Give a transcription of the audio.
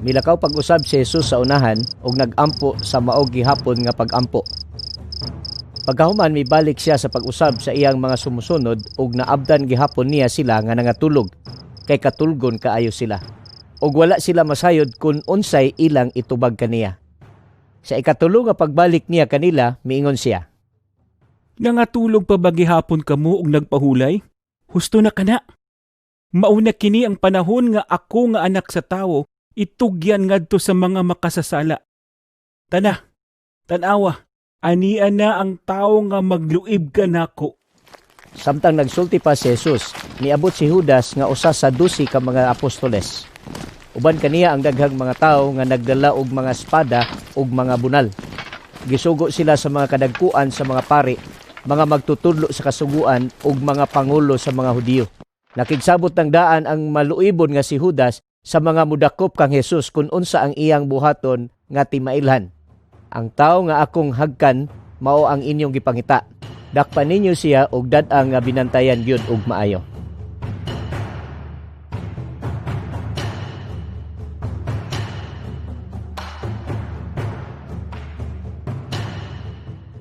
Milakaw pag-usab si Jesus sa unahan ug nagampo sa mao gihapon nga pagampo. Pagkahuman, mibalik siya sa pag-usab sa iyang mga sumusunod ug naabdan gihapon niya sila nga nangatulog kay katulgon kaayo sila. Ug wala sila masayod kung unsay ilang itubag kaniya. Sa ikatulo nga pagbalik niya kanila, miingon siya, "Nangatulog pa ba gihapon kamo ug nagpahulay? Husto na kana. Mauna kini ang panahon nga ako nga Anak sa Tawo itugyan ngadto sa mga makasasala. Tana, tan-awa, ania na ang tawo nga magluib kanako." Samtang nagsulti pa si Jesus, niabot si Judas nga usa sa 12 ka mga apostoles. Uban kaniya ang daghang mga tawo nga nagdala og mga espada ug mga bunal. Gisugo sila sa mga kadagkuan sa mga pari, mga magtutudlo sa kasuguan ug mga pangulo sa mga Hudiyo. Nakigsabot ng daan ang maluibon nga si Judas sa mga mudakop kang Jesus kung unsa ang iyang buhaton nga timailhan. "Ang tawo nga akong hagkan mao ang inyong gipangita. Dakpa ninyo siya ug dad-a nga binantayan gyud og maayo."